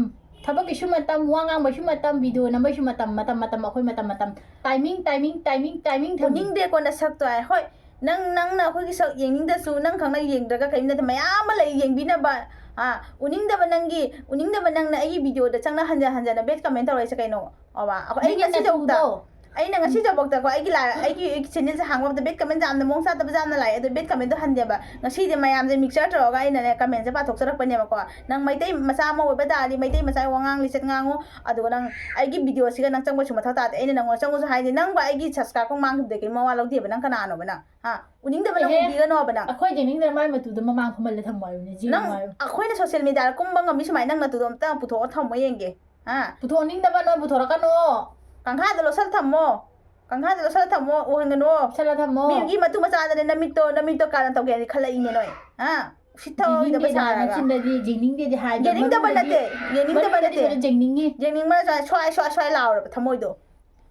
ꯊꯕꯛꯀꯤꯁꯨ ꯃꯇꯝ, ꯋꯥ ꯉꯥꯡꯕꯩꯁꯨ ꯃꯇꯝ, ꯚꯤꯗꯤꯑꯣ ꯅꯝꯕꯩꯁꯨ ꯃꯇꯝ, ꯃꯇꯝ, ꯃꯇꯝ, ꯑꯩꯈꯣꯏ ꯃꯇꯝ, ꯃꯇꯝ, timing, timing, timing, timing ꯊꯝꯃꯤ꯫ ꯎꯅꯤꯡꯗꯦꯀꯣ ꯅꯁꯛꯇꯣ꯫ ꯍꯣꯏ, ꯅꯪ, ꯅꯪꯅ ꯑꯩꯈꯣꯏꯒꯤ ꯁꯛ ꯌꯦꯡꯅꯤꯡꯗꯁꯨ, ꯅꯪ ꯈꯪꯅ ꯌꯦꯡꯗ꯭ꯔꯒ ꯀꯔꯤꯝ ꯅꯠꯇꯦ, ꯃꯌꯥꯝ ꯑꯃ ꯂꯩ ꯌꯦꯡꯕꯤꯅꯕ꯫ ꯑꯥ, ꯎꯅꯤꯡꯗꯕ ꯅꯪꯒꯤ, ꯎꯅꯤꯡꯗꯕ ꯅꯪꯅ ꯑꯩꯒꯤ ꯚꯤꯗꯤꯑꯣꯗ ꯆꯪꯅ ꯍꯟꯖꯟ ꯍꯟꯖꯟꯅ bad comment ꯇꯧꯔꯛꯏꯁꯦ ꯀꯩꯅꯣ? ꯑꯋꯥ, ꯑꯩꯈꯣꯏ, ꯑꯩ ꯅꯪꯒꯤ ꯉꯁꯤꯐꯥꯎꯗ, ꯅꯇꯨꯗꯣ꯫ ꯑꯩꯅ ꯉꯁꯤꯐꯥꯎꯗꯀꯣ, ꯑꯩꯒꯤ ꯂꯥꯏ-, ꯑꯩꯒꯤ, ꯑꯩꯒꯤ channelꯁꯦ ꯍꯥꯡꯕ ꯃꯇꯝꯗ bad comment ꯌꯥꯝꯅ ꯃꯑꯣꯡ ꯆꯥꯗꯕ ꯌꯥꯝꯅ ꯂꯥꯛꯑꯦ, ꯑꯗꯣ bad commentꯗꯣ ꯍꯟꯗꯦꯕ꯫ ꯉꯁꯤꯗꯤ ꯃꯌꯥꯝꯁꯦ mixture ꯇꯧꯔꯒ ꯑꯩꯅꯅꯦ commentꯁꯦ ꯄꯥꯊꯣꯛꯆꯔꯛꯄꯅꯦꯕꯀꯣ꯫ ꯅꯪ ꯃꯩꯇꯩ ꯃꯆꯥ ꯑꯃ ꯑꯣꯏꯕ ꯇꯥꯔꯗꯤ, ꯃꯩꯇꯩ ꯃꯆꯥꯒꯤ ꯋꯥꯉꯥꯡ ꯂꯤꯆꯠ ꯉꯥꯡꯉꯨ, ꯑꯗꯨꯒ ꯅꯪ ꯑꯩꯒꯤ ꯚꯤꯗꯤꯑꯣꯁꯤꯒ ꯅꯪ ꯆꯪꯕꯁꯨ ꯃꯊꯧ ꯇꯥꯗꯦ꯫ ꯑꯩꯅ ꯅꯪꯉꯣꯟꯗ ꯆꯪꯉꯨꯁꯨ ꯍꯥꯏꯗꯦ꯫ ꯅꯪꯕꯨ ꯑꯩꯒꯤ subscribeꯀ ꯃꯥꯡꯈꯤꯕꯗꯒꯤ ꯃꯋꯥ ꯂꯧꯗꯦꯕ꯫ ꯅꯪ ꯀꯅꯥꯅꯣꯕ ꯅꯪ? ꯍꯥ? ꯎꯅꯤꯡꯗꯕ ꯅꯪ ꯑꯦꯍꯦ꯫ ꯎꯕꯤꯒꯅꯣꯕ ꯅꯪ꯫ ꯑꯩꯈꯣꯏ ꯌꯦꯡꯅꯤꯡꯗꯅ ꯃꯥꯏ ꯃꯇꯨꯗ ꯃꯃꯥꯡ ꯐꯝꯍꯜꯂ ꯊꯝꯃꯣ ꯍꯥꯏꯕꯅꯦ, ꯖꯤꯡ ꯅꯪ ꯍꯥꯏꯌꯨ꯫ ꯑꯩꯈꯣꯏꯅ social mediaꯗ ꯀꯨꯝꯕ ꯉꯝꯃꯤ ꯁꯨꯃꯥꯏꯅ ꯅꯪ ꯅꯇꯨꯗꯣ ꯑꯝꯇ ꯄꯨꯊꯣꯛꯑ ꯊꯝꯃꯣ ꯌꯦꯡꯒꯦ꯫ ꯍꯥ? ꯄꯨꯊꯣꯛꯅꯤꯡꯗꯕ ꯅꯣꯏ ꯄꯨꯊꯣꯔꯛꯀꯅꯣ꯫ ꯀꯪꯈꯥꯗ ꯂꯣꯠꯁꯜ ꯊꯝꯃꯣ꯫ ꯀꯪꯈꯥꯗ ꯂꯣꯠꯁꯜꯂ ꯊꯝꯃꯣ, ꯎꯍꯟꯒꯅꯨ꯫ ꯄꯨꯁꯜꯂ ꯊꯝꯃꯣ꯫ ꯃꯤꯒꯤ ꯃꯇꯨ ꯃꯆꯥꯗꯅꯦ ꯅꯃꯤꯠꯇꯣ, ꯅꯃꯤꯠꯇꯣ ꯀꯥꯔꯟ ꯇꯧꯒꯦ ꯍꯥꯏꯗꯤ ꯈꯜꯂꯛꯏꯅꯦ ꯅꯣꯏ꯫ ꯍꯥ? ꯎꯁꯤꯠꯇꯕ ꯌꯦꯡꯅꯤꯡꯗꯦꯗꯤ ꯍꯥꯏ, ꯁꯥꯔꯒ꯫ ꯃꯆꯤꯟꯗꯗꯤ ꯌꯦꯡꯅꯤꯡꯗꯦꯗꯤ ꯍꯥꯏꯕ, ꯌꯦꯡꯅꯤꯡꯗꯕ ꯃꯅꯨꯡꯗꯗꯤ, ꯅꯠꯇꯦ, ꯌꯦꯡꯅꯤꯡꯗꯕ ꯃꯅꯨꯡꯗꯗꯤ ꯅꯠꯇꯦ꯫ ꯈꯔ ꯌꯦꯡꯅꯤꯡꯉꯤ꯫ ꯌꯦꯡꯅꯤꯡꯕꯅ ꯁ꯭ꯋꯥꯏ, ꯁ꯭ꯋꯥꯏ, ꯁ꯭ꯋꯥꯏ, ꯁ꯭ꯋꯥꯏ ꯂꯥꯎꯔꯕ ꯊꯃꯣꯏꯗꯣ꯫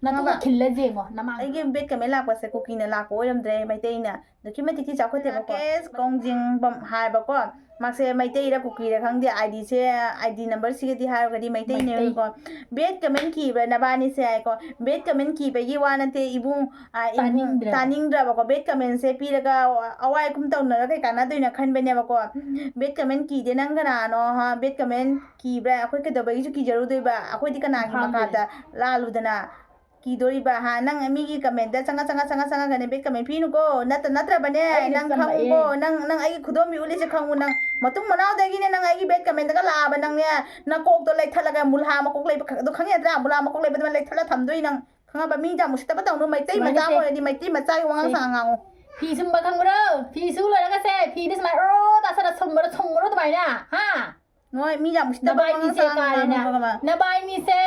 ꯅꯇꯨꯒ ꯈꯪꯉꯕ? ꯈꯤꯜꯂ ꯌꯦꯡꯉꯣ ꯅꯃꯥꯡ ꯑꯩꯒꯤ bad comment ꯂꯥꯛꯄꯁꯦ ꯀꯨꯀꯤꯅ ꯂꯥꯛꯄ ꯑꯣꯏꯔꯝꯗ꯭ꯔꯦ, ꯃꯩꯇꯩꯅ꯫ ꯑꯗꯨꯛꯀꯤ ꯃꯇꯤꯛ ꯊꯤ ꯆꯥꯎꯈꯠꯇꯦꯕꯀꯣ꯫ ꯔꯥꯀꯦꯁ ꯀꯣꯡꯖꯤꯡꯕꯝ ꯍꯥꯏꯕꯀꯣ, ꯃꯥꯁꯦ ꯃꯩꯇꯩꯔ ꯀꯨꯀꯤꯔ ꯈꯪꯗꯦ, ID ꯁꯦ, ID number ꯁꯤꯒꯗꯤ ꯍꯥꯏꯔꯒꯗꯤ ꯃꯩꯇꯩꯅꯦꯕꯀꯣ꯫ Bad comment ꯀꯤꯕ꯭ꯔꯥ ꯅꯕꯥꯅꯤꯁꯦ ꯍꯥꯏꯀꯣ꯫ Bad comment ꯀꯤꯕꯒꯤ ꯋꯥ ꯅꯠꯇꯦ ꯏꯕꯨꯡ, ꯑ, ꯏꯕꯨꯡ, ꯇꯥꯅꯤꯡꯗ꯭ꯔꯕ꯫ ꯇꯥꯅꯤꯡꯗ꯭ꯔꯕꯀꯣ꯫ Bad comment ꯁꯦ ꯄꯤꯔꯒ ꯑꯋꯥꯏ ꯑꯈꯨꯝ ꯇꯧꯅꯔ ꯀꯩ ꯀꯥꯟꯅꯗꯣꯏꯅꯣ ꯈꯟꯕꯅꯦꯕꯀꯣ꯫ Bad comment ꯀꯤꯗꯦ ꯅꯪ ꯀꯅꯥꯅꯣ, ꯍꯥ? Bad comment ꯀꯤꯕ꯭ꯔꯥ? ꯑꯩꯈꯣꯏ ꯀꯩꯗꯧꯕꯒꯤꯁꯨ ꯀꯤꯖꯔꯨꯗꯣꯏꯕ? ꯑꯩꯈꯣꯏꯗꯤ ꯀꯅꯥꯒꯤ ꯐꯥꯎꯗꯦ꯫ ꯃꯈꯥꯗ ꯂꯥꯜꯂꯨꯗꯅ ꯀꯤꯗꯣꯔꯤꯕ, ꯍꯥ? ꯅꯪ ꯃꯤꯒꯤ comment ꯆꯪꯉ, ꯆꯪꯉ, ꯆꯪꯉ, ꯆꯪꯉꯒꯅꯦ bad comment ꯄꯤꯅꯨꯀꯣ꯫ ꯅꯠꯇ-, ꯅꯠꯇ꯭ꯔꯕꯅꯦ꯫ ꯑꯩꯅ ꯅꯪ ꯆꯪꯉꯛꯑꯦ꯫ ꯈꯪꯉꯨꯀꯣ꯫ ꯅꯪ, ꯅꯪ ꯑꯩꯒꯤ ꯈꯨꯗꯣꯝꯕꯤ ꯎꯠꯂꯤꯁꯦ ꯈꯪꯉꯨ꯫ ꯅꯪ ꯃꯇꯨꯡ ꯃꯅꯥꯎꯗꯒꯤꯅꯦ ꯅꯪ ꯑꯩꯒꯤ bad comment ꯒ ꯂꯥꯛꯑꯕ ꯅꯪꯅꯦ, ꯅꯀꯣꯛꯇꯣ ꯂꯩꯊꯠꯂꯒ ꯃꯨꯂꯥ ꯃꯀꯣꯛ ꯂꯩꯕ ꯈ-, ꯑꯗꯣ ꯈꯪꯉꯦ ꯅꯠꯇ꯭ꯔꯥ? ꯃꯨꯂꯥ ꯃꯀꯣꯛ ꯂꯩꯕꯗꯨꯃ ꯂꯩꯊꯠꯂ ꯊꯝꯗꯣꯏ ꯅꯪ꯫ ꯈꯪꯉꯕ? ꯃꯤ ꯌꯥꯝ ꯎꯁꯤꯠꯇꯕ ꯇꯧꯅꯨ꯫ ꯃꯩꯇꯩ ꯁꯨꯃꯥꯏꯅ ꯃꯆꯥ ꯑꯃ ꯁꯦ꯫ ꯑꯣꯏꯔꯗꯤ ꯃꯩꯇꯩ ꯃꯆꯥꯒꯤ ꯋꯥꯉꯥꯡ ꯁꯦ꯫ ꯁꯉꯥꯡ ꯉꯥꯡꯉꯨ꯫ ꯐꯤ ꯁꯨꯝꯕ ꯈꯪꯕ꯭ꯔꯣ? ꯐꯤ ꯁꯨ ꯂꯣꯏꯔꯒ ꯁꯦ, ꯐꯤꯗꯤ ꯁꯨꯃꯥꯏꯅ ꯑꯣꯔꯣ ꯇꯥꯁꯜꯂ ꯁꯨꯝꯕꯔꯣ, ꯁꯨꯝꯕꯔꯣ ꯑꯗꯨꯃꯥꯏꯅ, ꯍꯥ? ꯅꯣꯏ ꯃꯤ ꯌꯥꯝ ꯎꯁꯤꯠꯇꯕ ꯋꯥꯉꯥꯡ ꯅꯕꯥꯏꯅꯤꯁꯦ ꯁꯉꯥꯡ ꯀꯥꯔꯦꯅ꯫ ꯉꯥꯡꯉꯨ ꯈꯪꯉꯕ? ꯅꯕꯥꯏꯅꯤꯁꯦ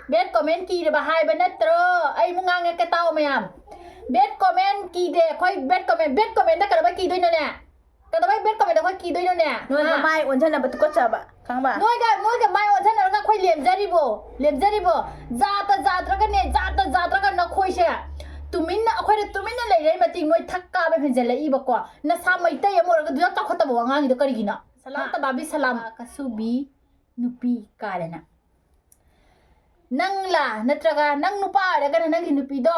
bad comment ꯀꯤꯔꯕ ꯍꯥꯏꯕ ꯅꯠꯇ꯭ꯔꯣ? ꯑꯩ ꯑꯃꯨꯛ ꯉꯥꯡꯉꯛꯀꯦ ꯇꯥꯎ ꯃꯌꯥꯝ꯫ Bad comment ꯀꯤꯗꯦ ꯑꯩꯈꯣꯏ, bad comment, bad comment ꯀꯩꯗꯧꯕꯩ ꯀꯤꯗꯣꯏꯅꯣꯅꯦ? ꯀꯩꯗꯧꯕꯩ bad comment ꯑꯩꯈꯣꯏ ꯀꯤꯗꯣꯏꯅꯣꯅꯦ? ꯅꯣꯏꯒ ꯍꯥ? ꯃꯥꯏ ꯑꯣꯟꯁꯤꯟꯅꯕ ꯇꯨꯀꯠꯆꯕ, ꯈꯪꯕ? ꯅꯣꯏꯒ, ꯅꯣꯏꯒ ꯃꯥꯏ ꯑꯣꯟꯁꯤꯟꯅꯔꯒ ꯑꯩꯈꯣꯏ ꯂꯦꯝꯖꯔꯤꯕꯣ? ꯂꯦꯝꯖꯔꯤꯕꯣ? ꯖꯥꯠꯇ ꯖꯥꯠꯇ꯭ꯔꯒꯅꯦ, ꯖꯥꯠꯇ ꯖꯥꯠꯇ꯭ꯔꯒ ꯅꯈꯣꯏꯁꯦ ꯇꯨꯃꯤꯟꯅ, ꯑꯩꯈꯣꯏꯗ ꯇꯨꯃꯤꯟꯅ ꯂꯩꯔꯤ ꯃꯇꯤꯛ ꯅꯣꯏ ꯊꯛ ꯀꯥꯕ ꯍꯦꯟꯖꯜꯂꯛꯏꯕꯀꯣ꯫ ꯅꯁꯥ ꯃꯩꯇꯩ ꯑꯃ ꯑꯣꯏꯔꯒ ꯑꯗꯨꯌꯥꯝ ꯆꯥꯎꯈꯠꯇꯕ ꯋꯥ ꯉꯥꯡꯉꯤꯗꯣ ꯀꯔꯤꯒꯤꯅꯣ? ꯁꯂꯥꯝ ꯇꯕꯥꯕꯤ ꯁꯂꯥꯝ꯫ ꯀꯁꯨꯕꯤ ꯅꯨꯄꯤ ꯀꯥꯔꯦꯅ꯫ ꯅꯪꯂꯥ ꯅꯠꯇ꯭ꯔꯒ ꯅꯪ ꯅꯨꯄꯥ ꯑꯣꯏꯔꯒꯅ ꯅꯪꯒꯤ ꯅꯨꯄꯤꯗꯣ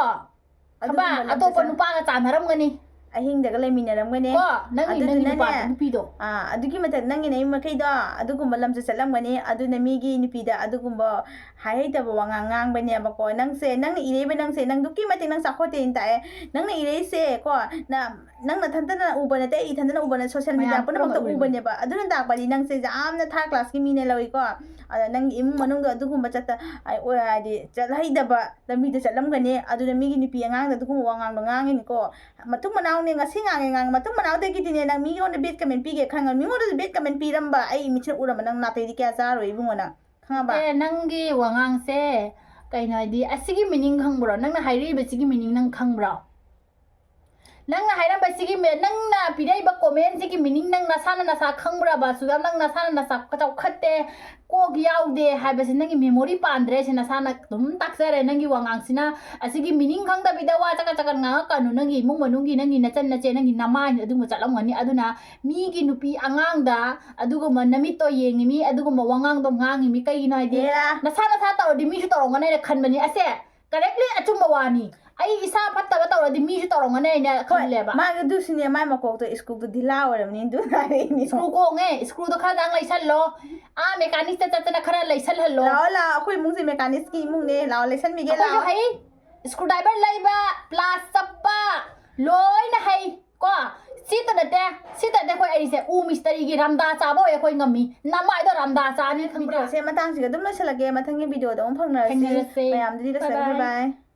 ꯈꯪꯕ? ꯑꯗꯨꯒꯨꯝꯕ ꯑꯇꯣꯞꯄ ꯂꯝꯆꯠ-, ꯅꯨꯄꯥꯒ ꯆꯥꯟꯅꯔꯝꯒꯅꯤ꯫ ꯑꯍꯤꯡꯗꯒ ꯂꯩꯃꯤꯟꯅꯔꯝꯒꯅꯤ꯫ ꯀꯣ, ꯅꯪꯒꯤ, ꯅꯪꯒꯤ ꯅꯨꯄꯥ, ꯑꯗꯨꯗꯨꯅꯅꯦ, ꯅꯨꯄꯤꯗꯣ꯫ ꯑꯥ, ꯑꯗꯨꯒꯤ ꯃꯊꯛ ꯅꯪꯒꯤ ꯅꯌꯨꯝ ꯃꯈꯩꯗꯣ ꯑꯗꯨꯒꯨꯝꯕ ꯂꯝꯆꯠ ꯆꯠꯂꯝꯒꯅꯤ꯫ ꯑꯗꯨꯅ ꯃꯤꯒꯤ ꯅꯨꯄꯤꯗ ꯑꯗꯨꯒꯨꯝꯕ ꯍꯥꯏꯍꯩꯇꯕ ꯋꯥꯉꯥꯡ ꯉꯥꯡꯕꯅꯦꯕꯀꯣ꯫ ꯅꯪꯁꯦ, ꯅꯪꯅ ꯏꯔꯩꯕ ꯅꯪꯁꯦ, ꯅꯪ ꯑꯗꯨꯛꯀꯤ ꯃꯇꯤꯛ ꯅꯪ ꯆꯥꯎꯈꯠꯇꯦꯅ ꯇꯥꯛꯑꯦ꯫ ꯅꯪꯅ ꯏꯔꯩꯁꯦ ꯀꯣ, ꯅ-, ꯅꯪ ꯅꯊꯟꯇꯅ ꯎꯕ ꯅꯠꯇꯦ, ꯑꯩ ꯏꯊꯟꯇꯅ ꯎꯕ ꯅꯠꯇꯦ, social media ꯄꯨꯝꯅꯃꯛꯇ ꯎꯕꯅꯦꯕ꯫ ꯑꯗꯨꯅ ꯇꯥꯛꯄꯗꯤ ꯅꯪꯁꯦ ꯌꯥꯝꯅ third class ꯀꯤ ꯃꯤꯅꯦ ꯂꯧꯏꯀꯣ꯫ ꯑꯗ ꯅꯪꯒꯤ ꯏꯃꯨꯡ ꯃꯅꯨꯡꯗ ꯑꯗꯨꯒꯨꯝꯕ ꯆꯠꯇ-, ꯑ, ꯑꯣꯏ-, ꯍꯥꯏꯗꯤ ꯆꯠꯍꯩꯗꯕ ꯂꯝꯕꯤꯗ ꯆꯠꯂꯝꯒꯅꯤ꯫ ꯑꯗꯨꯅ ꯃꯤꯒꯤ ꯅꯨꯄꯤ ꯑꯉꯥꯡꯗ ꯑꯗꯨꯒꯨꯝꯕ ꯋꯥꯉꯥꯡꯗꯣ ꯉꯥꯡꯉꯤꯅꯤꯀꯣ꯫ ꯃꯇꯨꯡ ꯃꯅꯥꯎꯅꯦ, ꯉꯁꯤ ꯉꯥꯡꯉꯦ ꯉꯥꯡꯉꯦ, ꯃꯇꯨꯡ ꯃꯅꯥꯎꯗꯒꯤꯗꯤꯅꯦ ꯅꯪ ꯃꯤꯉꯣꯟꯗ bad comment ꯄꯤꯒꯦ ꯈꯪꯉ-, ꯃꯤꯉꯣꯟꯗꯁꯨ bad comment ꯄꯤꯔꯝꯕ ꯑꯩ ꯃꯤꯠꯁꯤꯅ ꯎꯔꯝꯕ ꯅꯪ ꯅꯥꯇꯩꯗꯤ ꯀꯌꯥ ꯆꯥꯔꯣꯏ ꯏꯕꯨꯡꯉꯣ ꯅꯪ, ꯈꯪꯉꯕ? ꯑꯦ, ꯅꯪꯒꯤ ꯋꯥꯉꯥꯡꯁꯦ ꯀꯩꯅꯣ ꯍꯥꯏꯗꯤ, ꯑꯁꯤꯒꯤ meaning ꯈꯪꯕ꯭ꯔꯣ? ꯅꯪꯅ ꯍꯥꯏꯔꯛꯏꯕꯁꯤꯒꯤ meaning ꯅꯪ ꯈꯪꯕ꯭ꯔꯣ? ꯅꯪꯅ ꯍꯥꯏꯔꯝꯕꯁꯤꯒꯤ ꯃꯦ-, ꯅꯪꯅ ꯄꯤꯔꯛꯏꯕ comment ꯁꯤꯒꯤ meaning ꯅꯪ ꯅꯁꯥꯅ ꯅꯁꯥ ꯈꯪꯕ꯭ꯔꯕ? ꯁꯨꯗꯥꯝ, ꯅꯪ ꯅꯁꯥꯅ ꯅꯁꯥ ꯆꯥꯎꯈꯠꯇꯦ, ꯀꯣꯛ ꯌꯥꯎꯗꯦ ꯍꯥꯏꯕꯁꯤ ꯅꯪꯒꯤ memory ꯄꯥꯟꯗ꯭ꯔꯦ, ꯁꯤ ꯅꯁꯥꯅ ꯑꯗꯨꯝ ꯇꯥꯛꯆꯔꯦ ꯅꯪꯒꯤ ꯋꯥꯉꯥꯡꯁꯤꯅ꯫ ꯑꯁꯤꯒꯤ meaning ꯈꯪꯗꯕꯤꯗ ꯋꯥ ꯆꯀꯠ ꯆꯀꯠ ꯉꯥꯡꯉꯛꯀꯅꯨ, ꯅꯪꯒꯤ ꯏꯃꯨꯡ ꯃꯅꯨꯡꯒꯤ, ꯅꯪꯒꯤ ꯅꯆꯟ ꯅꯆꯦ, ꯅꯪꯒꯤ ꯅꯃꯥꯏ ꯑꯗꯨꯒꯨꯝꯕ ꯆꯠꯂꯝꯒꯅꯤ꯫ ꯑꯗꯨꯅ ꯃꯤꯒꯤ ꯅꯨꯄꯤ ꯑꯉꯥꯡꯗ ꯑꯗꯨꯒꯨꯝꯕ ꯅꯃꯤꯠꯇꯣ ꯌꯦꯡꯉꯤꯃꯤ, ꯑꯗꯨꯒꯨꯝꯕ ꯋꯥꯉꯥꯡꯗꯣ ꯉꯥꯡꯉꯤꯃꯤ꯫ ꯀꯩꯒꯤꯅꯣ ꯍꯥꯏꯗꯤ, ꯍꯦꯔꯥ꯫ ꯅꯁꯥ ꯅꯁꯥ ꯇꯧꯔꯗꯤ ꯃꯤꯁꯨ ꯇꯧꯔꯝꯒꯅꯤ ꯍꯥꯏꯅ ꯈꯟꯕꯅꯤ꯫ ꯑꯁꯦ correctly ꯑꯆꯨꯝꯕ ꯋꯥꯅꯤ꯫ ꯑꯩ ꯏꯁꯥ ꯐꯠꯇꯕ ꯇꯧꯔꯗꯤ ꯃꯤꯁꯨ ꯇꯧꯔꯝꯒꯅꯤ ꯍꯥꯏꯅ ꯈꯜꯂꯦꯕ꯫ ꯃꯥꯒꯤ ꯑꯗꯨꯁꯨꯅꯦ, ꯃꯥꯏ ꯃꯀꯣꯛꯇꯣ screw ꯗꯣ ꯙꯤꯜꯂꯥ ꯑꯣꯏꯔꯝꯅꯤ, ꯑꯗꯨꯅ ꯍꯥꯏꯔꯛꯏꯅꯤ꯫ Screw ꯀꯣꯡꯉꯦ, screw ꯗꯣ ꯈꯔꯗꯪ ꯂꯩꯁꯜꯂꯣ꯫ ꯑꯥ mechanic ꯇ ꯆꯠꯇꯅ ꯈꯔ ꯂꯩꯁꯜꯍꯜꯂꯣ꯫ ꯂꯥꯛꯑꯣ ꯂꯥꯛꯑꯣ, ꯑꯩꯈꯣꯏ ꯏꯃꯨꯡꯁꯦ mechanic ꯀꯤ ꯏꯃꯨꯡꯅꯦ, ꯂꯥꯛꯑꯣ ꯂꯩꯁꯟꯕꯤꯒꯦ, ꯑꯩꯈꯣꯏꯁꯨ ꯂꯥꯛꯑꯣ꯫ ꯍꯩ, screw driver ꯂꯩꯕ, plus ꯆꯞꯄ, ꯂꯣꯏꯅ ꯍꯩ꯫ ꯀꯣ, ꯁꯤꯇ ꯅꯠꯇꯦ, ꯁꯤꯇ ꯅꯠꯇꯦ, ꯑꯩꯈꯣꯏ ꯑꯩꯁꯦ ꯎ ꯃꯤꯁꯇꯔꯤꯒꯤ ꯔꯝꯗꯥ ꯆꯥꯕ ꯑꯣꯏ ꯑꯩꯈꯣꯏ ꯉꯝꯃꯤ꯫ ꯅꯃꯥꯏꯗꯣ ꯔꯝꯗꯥ ꯆꯥꯅꯤ ꯈꯪꯕ꯭ꯔꯥ? Video ꯁꯦ ꯃꯇꯥꯡꯁꯤꯒ ꯑꯗꯨꯝ ꯂꯣꯏꯁꯤꯜꯂꯒꯦ, ꯃꯊꯪꯒꯤ video ꯗ ꯑꯃꯨꯛ ꯐꯪꯅꯔꯁꯤ꯫ ꯊꯦꯡꯅꯔꯁꯤ꯫ ꯃꯌꯥꯝꯗꯗꯤ Bye ꯂꯣꯏꯁꯤꯜꯂꯒꯦ, bye꯫ bye bye꯫